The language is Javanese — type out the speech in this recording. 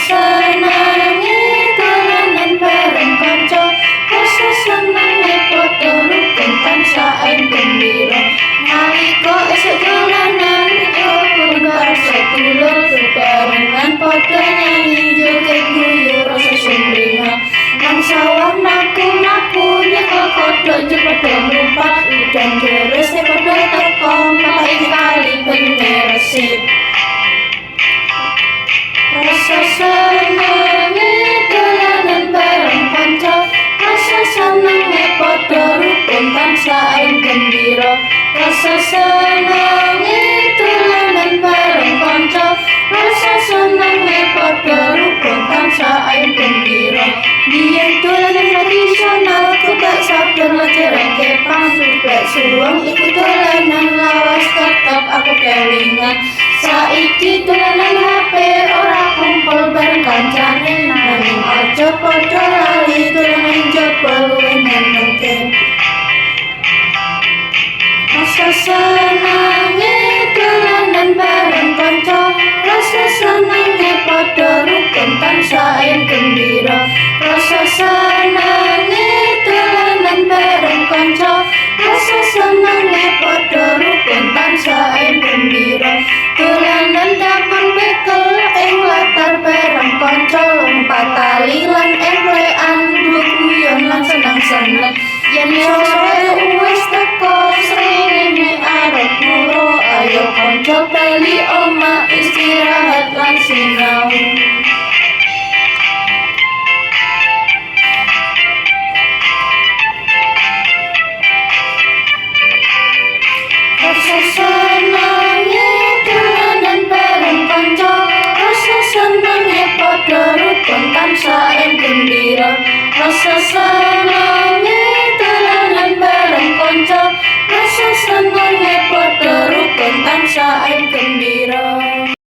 Senenge dolanan bareng kanca, rasa senenge padha rukun tansah ayem gembira. Nalika esuk dolanan rukun karo sedulur, bebarengan padha nyanyi joget guyu rasa sumringah. Nang sawah mlaku-mlaku nyekel kodhok njur padha mlumpat, udan deres padha teka mlayu kali banyune resik. Rasa senenge dolanan bareng kanca, rasa senenge padha rukun tansah ayem gembira. Rasa senenge dolanan bareng kanca, rasa senenge padha rukun tansah ayem gembira. Biyen dolanan tradisional kebak sablon lan jaran kepang, sublek suweng iku dolanan lawas tetep aku kelingan. Saiki dolanan HP ora kumpul bareng kancane, nanging aja padha lali dolanan njaba luwih nyenengke. Rasa senenge dolanan bareng kanca, rasa senenge padha rukun tansah ayem gembira. Rasa senenge dolanan bareng kanca, rasa senenge padha rukun tansah ayem gembira. Dolanan dakon bekel ing latar bareng kanca, lompat tali lan engklekan, guyon lan seneng-seneng. Yen sore wis teko srengenge arep moro, ayo kanca bali omah istirahat lan sinau.